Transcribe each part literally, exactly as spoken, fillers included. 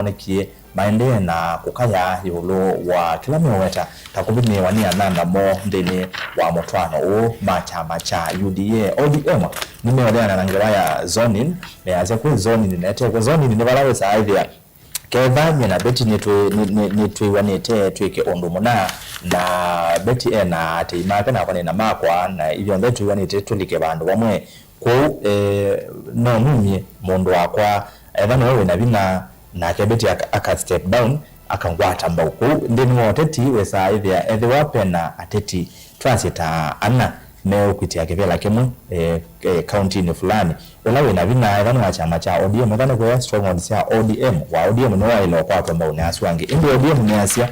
nĩmaonekie maendee na kũkaya ĩũlũ wa kĩla meũweta ta kũvĩnyĩĩwa nĩ anyanyamu nthĩnĩ wa mũtwaano ũũ ma kyama kya U D A. O D M nĩmeũleana na ngewa ya zoning, measya kwĩ zoning na ĩte kwĩ. Zoning nĩ vala wĩsaa ĩthĩa ketha nyie na Betty nĩtwĩ-, nĩ-, nĩ-, nĩtwĩw'anĩte twĩke ũndũ mũna, na Betty e na atei make nakwa nĩ na makwa, na ithyonthe twĩw'anĩte tũlike vandũ vamwe. Kwoou, eh, no numye mũndũ wakwa, etha nĩwe wĩ na vinya, nake Betty aka, aka step down, akangwata mbau. Kwoou nthĩnĩ wa ũteti wĩsaa ĩthĩa ethĩwa ve na ateti twasye ta ana meũkwitĩa kĩvĩla kĩmwe, eh, eh, kauntinĩ fulani, ũla wĩ na vinya, etha nĩ wa kyama kya O D M, etha nĩ kũya stronghold sya O D M, wa O D M nĩwe waĩle ũkwatwa mbau nĩ asu angĩ. Ĩndĩ O D M nĩyasya,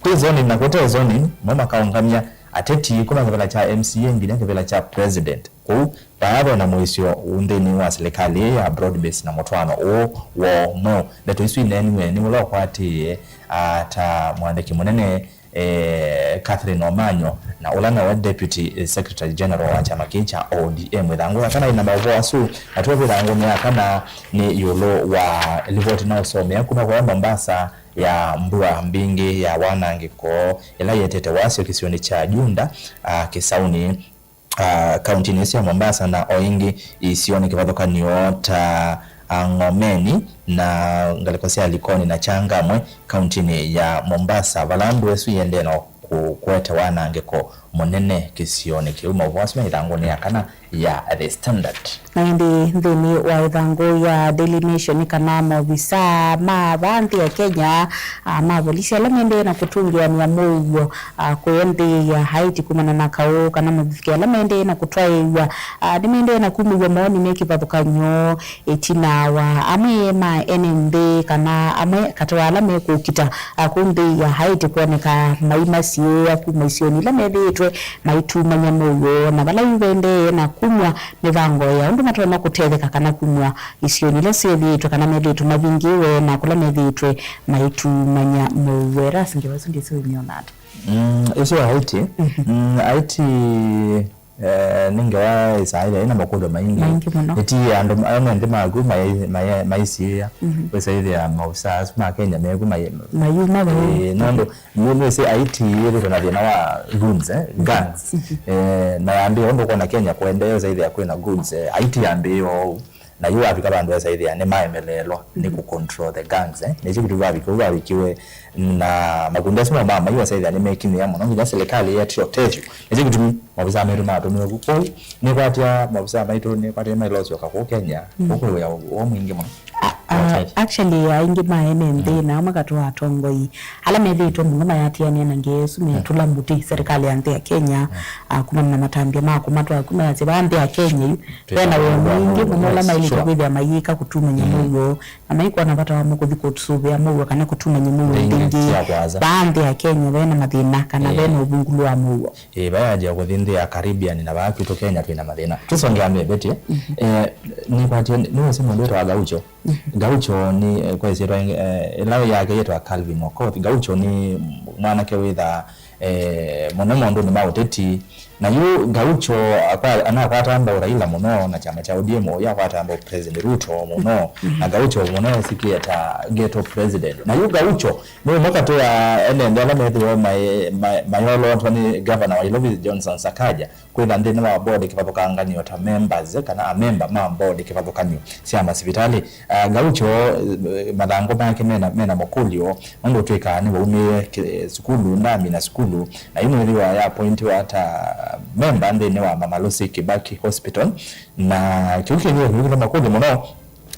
kwĩ zoning na kũte zoning, mo makaũngamya ateti kuma kĩvĩla kya M C A nginya kĩvĩla kya president. Kwoou, vaa ve na mũisyo nthĩnĩ wa silikalĩ ĩĩ ya broad base na mũtwaano ũũ woo mweũ. Ndeto isu ineeniwe nĩ ũla ũkwatĩĩe, a, ta mũandĩki mũnene, eh, Catherine Omanyo, na ũla nowe Deputy Secretary General wa kyama kĩĩ kya O D M. Ĩthangũ ya kana ĩna maũvoo asu, na twĩ ĩthangũnĩ ya kana nĩ ĩũlũ wa livoti naũsomea kuma kwa Mombasa ya mbua mbingĩ ya wanangĩko ĩla yĩetete wasyo kĩsionĩ kya Junda, a, kĩsaũnĩ, a, kauntinĩ sya Mombasa na o ĩngĩ isionĩ kĩvathũkany'o ta, a, Ng'omeni na ngalĩko sya Likoni na Changamwe kauntinĩ ya Mombasa, vala ndũa ĩsu ĩendee na kũ-, kũete wanangĩko mũnene kĩsionĩ kĩu. Maũvoo asu me ĩthangũnĩ ya kana ya The Standard. Na ĩndĩ nthĩnĩ wa ĩthangũ ya Daily Nation nĩ kana maovisaa ma vaa nthĩ ya Kenya, a, ma volisi ala mendee na kũtũngĩanĩa mũuo, a, kũya nthĩ ya Haiti kumana na kaũ kana mavithũkĩ ala mendee na kũtwaĩĩw'a, a, nĩmendee na kumĩw'a maoni me kĩvathũkany'o ĩtina wa amwe ma ene nthĩ kana amwe katĩ wa ala mekũkita, a, kũu nthĩ ya Haiti kwoneka maimasyĩĩa kuma isionĩ ila methĩĩtwe maitumany'a mũuo, na vala yu vendee na kumw'a mĩvango ya ũndũ matonya kũtetheka kana kumw'a isionĩ ila syethĩĩtwe kana methĩĩtwe mavingĩwe na kũla methĩĩtwe maitumany'a mũuo. Erasi ngewa ĩsu ndĩsĩ ũimyona ata? Mm, ĩsu ya Haiti, mm, Haiti, eh, nĩ ngewa ĩsaa ĩthĩa ĩna makũlyo maingĩ. Maingĩ mũno. Ĩtiĩe andũ amwe nthĩ maku mai-, mai-, maisiĩĩa. Mhm. Wĩsaĩthĩa maovisaa asu ma Kenya meku mai-, mayuma vai. Eh, nũndũ nĩ, nĩwĩsĩ Haiti yĩthĩtwe na thĩna wa goons, eh, gangs. Mhm. Eh, na yambĩĩa ũndũ ũkwona Kenya kũendee, wĩsaĩthĩa kwĩna goons. Eh, Haiti yambĩĩe ũu. Na yu wavika vandũ wĩsaĩthĩa nĩmaemeleelwa nĩ kũ control the gangs, eh? Nĩkyo kĩtumi vavikiwe, vavikiwe na makundi asu ma mai wĩsaĩthĩa nĩmekinyĩa mũno, nginya silikalĩ yeetĩe ũtethyo. Nĩkyo kĩtumi maovisaa maitũ matũmiwe ku. Kwoou nĩkwatĩa maovisaa maitũ, nĩkwatĩa maĩle ũsyoka kũu Kenya, kũkwĩ wĩa wa mwingĩ mũno. A-, a-, actually, aingĩ ma ene nthĩ na amwe katĩ wa atongoi ala methĩĩtwe mũno mayatĩanĩa na ngewa ĩsu metũla mbutĩ silikalĩ ya nthĩ ya Kenya, a, kumana na matambya ma kũmatwaa kuma yasya vaa nthĩ ya Kenya yu vena wĩa mwingĩ mũno ũla maĩlĩte kwĩthĩa mayĩka kũtumany'a mũuo, na maikwona vata wamo kũthi kũsũvĩa mũuo kana kũtumany'a mũuo nthĩ ingĩ vaa nthĩ ya Kenya vena mathĩna kana vena ũvungũlu wa mũuo. Ĩĩ, vayanjĩa kũthi nthĩ ya Caribbean na vaa kwitũ Kenya twĩna mathĩna. Tũsongea mbee, Betty. Eh, nĩkwatie, nĩwĩsĩ mũndũ wĩtawa Gaucho? Gaucho nĩ, eh, kwa ĩsyĩtwa, eh, ĩla yake yĩtawa Calvin Okoth. Gaucho nĩ mwanake wĩthaa, eh, mũno maũndũnĩ ma ũteti. Na yu Gaucho akwa-, anakwata mbau Raila mũno na kyama kya O D M, ũyũ akwata mbau President Ruto mũno. Na Gaucho mũno esikie ta ghetto president. Na yu Gaucho nĩ ũmwe katĩ wa ene nthĩ ala methĩwe mai-, mai-, mayolootwa nĩ gavana wa Nairobi Johnson Sakaja kwĩtha nthĩnĩ wa board kĩvathũkanganyo ta members kana amemba ma board kĩvathũkanyo sya masivitalĩ. Ah, Gaucho, eh, mathangũ make mena, mena mũkũlyo, nũndũ ũtw'ĩkaa nĩwaumĩie kĩ-, sukulu, ndamina sukulu, na yu nĩwĩthĩwa ya appointiwa ta memba nthĩnĩ wa Mama Lucy Kibaki Hospital, na kĩu kĩthĩe kĩu kĩna makũlyo mũno.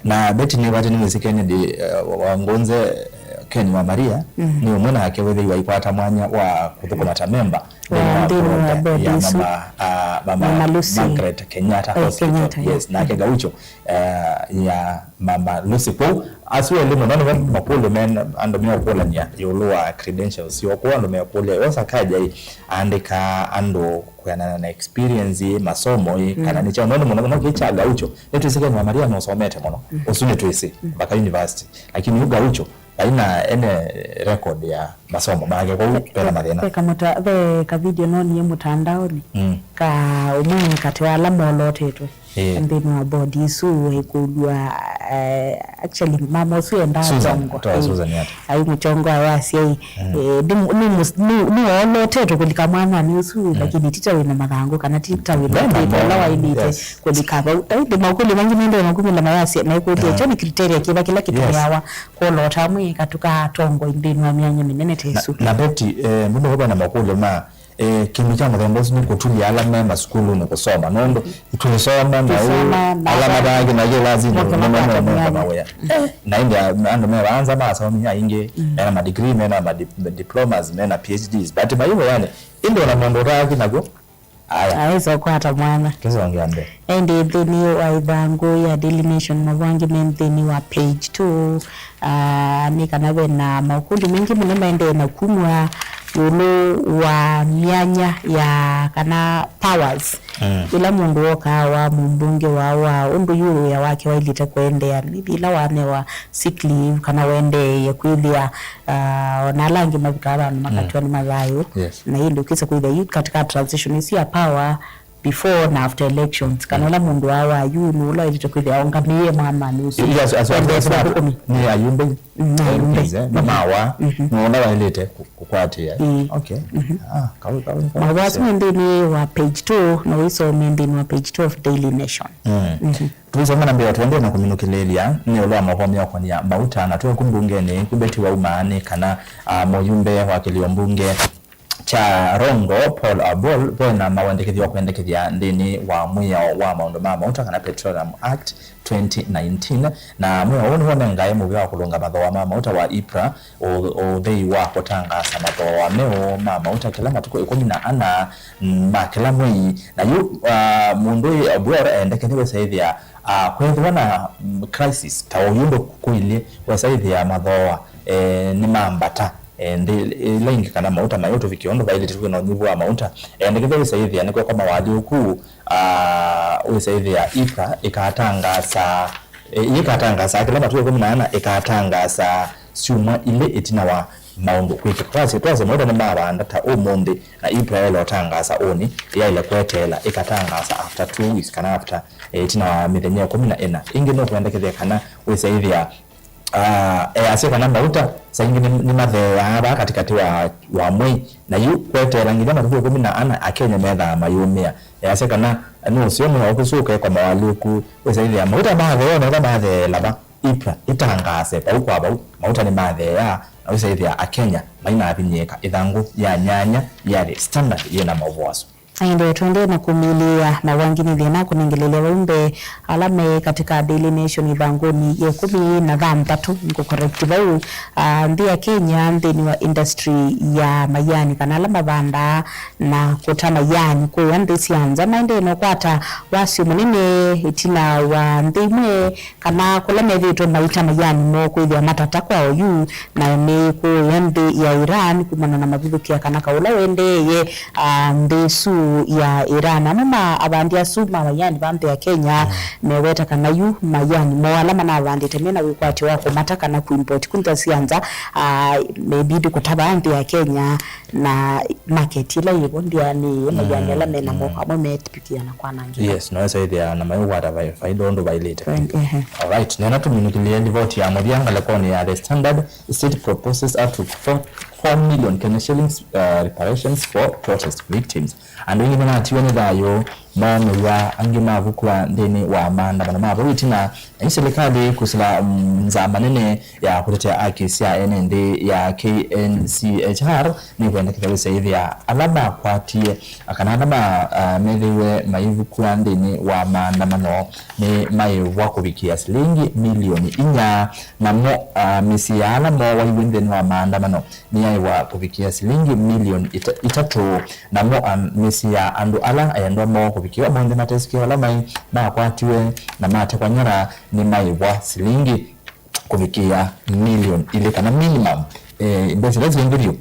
Na Betty nĩkwatĩ nĩwĩsĩ Kennedy, eh, wa Ngunze, eh, Ken wa Maria, nĩ ũmwe nake wĩthĩiwa aikwata mwanya wa kũthũkũma ta memba nthĩnĩ wa board ya isu. Mama, ah, Mama Lucy. Margaret Kenyatta Hospital. Yes, nake Gaucho, eh, ya Mama Lucy. Kwoou asu elĩ mũno nĩvo makũlyo me andũ meũkũlany'a ĩũlũ wa credentials syoo. Kwoou andũ mekũlya yo Sakaja ĩ, aandĩkaa andũ kwĩanana na experience ĩ, masomo ĩ, kana nĩ kyaũ. Nũndũ mũno mũno kĩĩ kya Gaucho, nĩtwĩsĩ Ken wa Maria nũsomete mũno. Ũsu nĩtwĩsĩ, mpaka university. Lakini yu Gaucho, vai na ene record ya masomo make, kwoou vena mathĩna. Ve kamũta-, ve ka video noonie mũtandaonĩ, ka ũmwe katĩ wa ala molotetwe. Eh. Nthĩnĩ wa board isu aikũlw'a, eh, actually mama ũsu endaa Susan, tongo. Toa Susan yata. Ai mũtongo wa asyai. Eh, nĩ, nĩ, nĩ, nĩwoolotetwe kũlika mwananĩ ũsu, lakini ti ta wĩna mathangũ kana ti ta wĩna ũla waĩlĩte kũlika vau. Taĩndĩ makũlyo maingĩ maendee makumĩla mayasya maikũlya kyo nĩ criteria kĩva kĩla kĩtũmĩawa kwolota amwe katũ ka atongoi nthĩnĩ wa myanya mĩnene ta ĩsu. Na Betty, eh, mbona ũva na makũlyo ma, eh, kĩndũ kya mũthemba ũsu nĩ kũtulya ala me masukulunĩ kũsoma, nũndũ tũisoma na ũ ala mathaaki na kĩlasini nĩmo meũnenga mawĩa. Na ĩndĩ andũ me vaanza masomie aingĩ mena madegree, mena madiplomas, mena PhDs, but maivo yani, ĩndĩ ona mũndũ ũtaaki nakw'o. Aya. Aweza ũkwata mwana. Tũsongea mbee. Ĩndĩ nthĩnĩ wa ĩthangũ ya Daily Nation, mavangĩ me nthĩnĩ wa page two, ah, nĩ kana ve na maũkũlyo maingĩ mũno maendee na kumw'a ĩũlũ wa myanya ya kana powers ila mũndũ wokaa wa mũmbunge wa, wa ũndũ yu wĩa wake wailĩte kũendeea, maybe ila wanewa sick leave kana wendeeye kwĩthĩa, ah, ona ala angĩ mavikaa vandũ makatw'a nĩ mathayũ. Yes. Na ĩndĩ ũkĩsa kwĩthĩa yu katika transition ĩsu ya power before na after elections, kana ũla mũndũ wa, wa yu nĩ ũla waĩlĩte kwĩthĩa aũngamĩe mwamanĩ ũsu. Yes, as, as, as, nĩ ayumbe. Mm, na ayumbe. M Ps, eh, mamawa, nĩ ũla waĩlĩte kũ-, kũkwatĩa. Ĩĩ. Okay. Ah, kawi, kawi, kawi. Mawasya me nthĩnĩ wa page two, na ũisome nthĩnĩ wa page two of Daily Nation. Mm. Tũisoma na mbee, tũendee na kũminũkĩlĩĩlya nĩ ũla wa maũvoo meũkonia mauta, na twĩ kũ mbungenĩ, kũ Betty waumaa nĩ kana, ah, mũyumbe wa kĩlio mbunge kya Rongo, Paul Abol, ve na mawendekethyo wa kwendekethya nthĩnĩ wa mwĩao wa maũndũ ma mauta kana Petroleum Act twenty nineteen, na mwĩao ũũ nĩwonengae mũvĩa wa kũlũnga mathooa ma mauta wa EPRA, ũ-, ũthei wa kũtangaasa mathooa meũ ma mauta kĩla matukũ ĩkũmi na ana ma kĩla mwei. Na yu, ah, mũndũ ũyũ Abwor endekethya wĩsaĩthĩa, ah, kwĩthĩwa na, mm, crisis ta ũyũ ũndũ kũilyĩ, wĩsaĩthĩa mathooa, eh, nĩmambata, eh, nthĩ ĩla ĩngĩ kana mauta mayũtũvikĩa ũndũ vaĩlĩte kwĩ na ũnyivu wa mauta. Endekethya wĩsaĩthĩa nĩkwekwa mawalyũku, ah, wĩsaĩthĩa EPRA ĩkatangaasa, eh, ĩkatangaasa kĩla matukũ ĩkũmi na ana ĩkatangaasa syumwa ilĩ ĩtina wa maũndũ kwĩkĩka. Twasye, twasye mauta nĩmavanda ta ũmũnthĩ, na EPRA yaĩle ũtangaasa ũnĩ, yaĩle kweteela ĩkatangaasa after two weeks kana after, eh, ĩtina wa mĩthenya ĩkũmi na ĩna. Ĩngĩ nũkwendekethya kana wĩsaĩthĩa, ah, easya kana mauta saa ingĩ nĩ, nĩmatheeaa vaa katĩkatĩ wa, wa mwei, na yu kweteela nginya matukũ ĩkũmi na ana Akenya methaa mayũmĩa. Easya kana nĩ ũseo mwĩao ũsu ũkekwa mawalyũku, wĩsaĩthĩa mauta matheewa na ĩla matheela va, EPRA ĩtangaase vau kwa vau mauta nĩmatheea, na wĩsaĩthĩa Akenya mainavinyĩĩka. Ĩthangũ ya nyanya ya The Standard yĩ na maũvoo asu. Aende twende na kũmĩlĩĩa mawangĩ nĩ thĩna kũnengelelya vau mbee ala me katika Daily Nation ĩthangũnĩ ya ĩkũmi na thanthatũ, nĩkũcorrect vau, ah, nthĩ ya Kenya nthĩnĩ wa industry ya mayani kana ala mavandaa na kũta mayani kũya nthĩ sya nza maendee na ũkwata wasyo mũnene ĩtina wa nthĩ imwe kana kũla methĩĩtwe maita mayani moo kwĩthĩa matata kwa oyu, nayo nĩ kũũya nthĩ ya Iran kumana na mavithũkĩa kana kaũ ũla wendeeye, ah, nthĩ ĩsu ya Iran. Amwe ma avandi asu ma mayani va nthĩ ya Kenya meweta kana yu mayani moo ala manavandĩte mena wĩkwatyo wa kũmata kana kũimport ku nthĩ sya nza, ah, mebidi kũtava nthĩ ya Kenya na market ĩla yĩvo ndĩanĩĩe mayani ala menamo amwe me Pikia na kwanangĩka. Yes, no ĩsaĩthĩa na maiũkwata vai-, faida ũndũ vaĩlĩte. Right, ehe. Alright, nena tũminũkĩlĩe livoti ya mũthya ngalĩkonĩ ya The Standard. State proposes up to four, four million Kenya shillings, uh, reparations for protest victims. Andũ aingĩ nĩmatiwe nĩ thayũ, momĩw'a, angĩ mavukw'a nthĩnĩ wa maandamano ma vau ĩtina, na yu silikalĩ kũsĩla, mm, nzama nene ya kũtetea aki sya ene nthĩ ya K N C H R nĩkwendekethya wĩsaĩthĩa ala makwatie, kana ala ma, ah, methĩiwe maivukw'a nthĩnĩ wa maandamano nĩmaĩvwa kũvikĩa silingi milioni inya, namo, ah, mĩsyĩ ya ala moowaiwe nthĩnĩ wa maandamano nĩyaĩvwa kũvikĩa silingi milioni ita-, itatũ, namo, ah, mĩsyĩ ya andũ ala endwa moo kũvikĩwa monthe matesĩkĩwa ala maĩ makwatiwe na matekwa nyara nĩmaĩvwa silingi kũvikĩa milioni ilĩ kana minimum, eh, mbesa ila syĩ nthĩ vyũ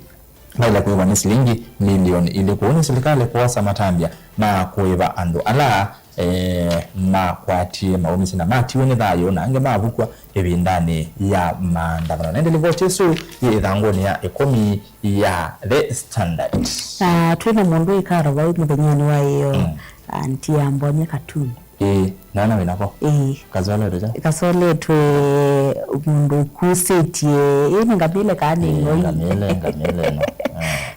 maĩle kũĩvwa nĩ silingi milioni ilĩ. Kwoou nĩ silikalĩ kwosa matambya ma kũĩva andũ ala, eh, makwatie maũmĩsye na matiwe nĩ thayũ na angĩ mavukw'a ĩvindanĩ ya maandamano. Na ĩndĩ livoti ĩsu yĩ ĩthangũnĩ ya ĩkũmi ya The Standard. Na twĩ na mũndũ wĩkara vau mũthenyanĩ wa ĩyo, mm, Auntie Ambonye Katuni. Ĩĩ, nana wĩnako. Ĩĩ. Kasoletwe kya? Kasoletwe mũndũ ũkusĩtie. Ĩĩ, nĩ ngamĩle kaa nĩ ng'oi? Ngamĩle, ngamĩle ĩno.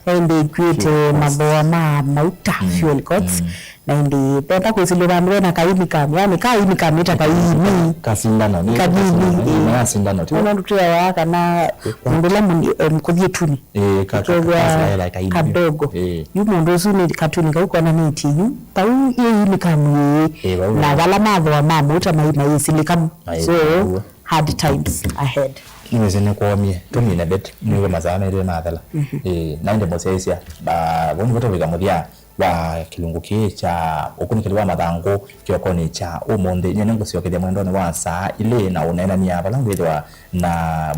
Ĩndĩ ĩkuĩte mathooa ma mauta, fuel costs. Na ĩndĩ penda kwĩsĩlya vandũ vena ka income, yani ka income ĩta kaini. Kasindano, nĩ kasindano, ĩĩ. Nĩ ya sindano, tio? Ona ndũtwĩawa kana mũndũ ũla mũkũthi ĩtunĩ. Ĩĩ, ka- ka- Kethwa ka- kadogo. Ĩĩ. Yu mũndũ ũsu nĩ katuni kau konanĩtye yu. Vau yĩ income ĩĩ. Ĩĩ, vau na vala mathooa ma mũuta mai mayĩsilĩka. So, hard times ahead. Nĩwĩsĩ nĩkwomie, tũmine bet, nĩw'e masaa melĩ mathela. Ĩĩ, na ĩndĩ mũsyaĩĩsya, ba- vau nĩvo tũvika mũthya wa kĩlungu kĩĩ kya ũkunĩkĩli wa mathangũ kĩokonĩ kya ũmũnthĩ. Nyie nĩngũsyokethya mwendonĩ wa saa ilĩ na ũneenany'a vala ngwĩthĩwa na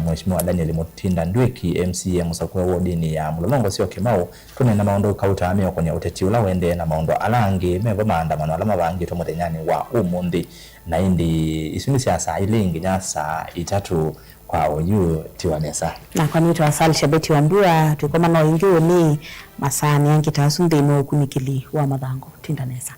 Mheshimiwa Daniel Mutinda Ndwiki, M C A mũsakũe wodinĩ ya Mũlolongo Syokimau, tũneena maũndũ kauta meũkonya ũteti ũla ũendee na maũndũ ala angĩ mevo maandamano ala mavangĩtwe mũthenyanĩ wa ũmũnthĩ. Na ĩndĩ isu nĩ sya saa ilĩ nginya saa itatũ kwa oyu tiwa nesa. Nakwa nĩtwa Sal Shabeti wa Mbua, twĩkomana o ĩngĩ ũnĩ masaanĩ angĩ ta asu nthĩnĩ wa ũkunĩkĩli wa mathangũ. Tinda nesa.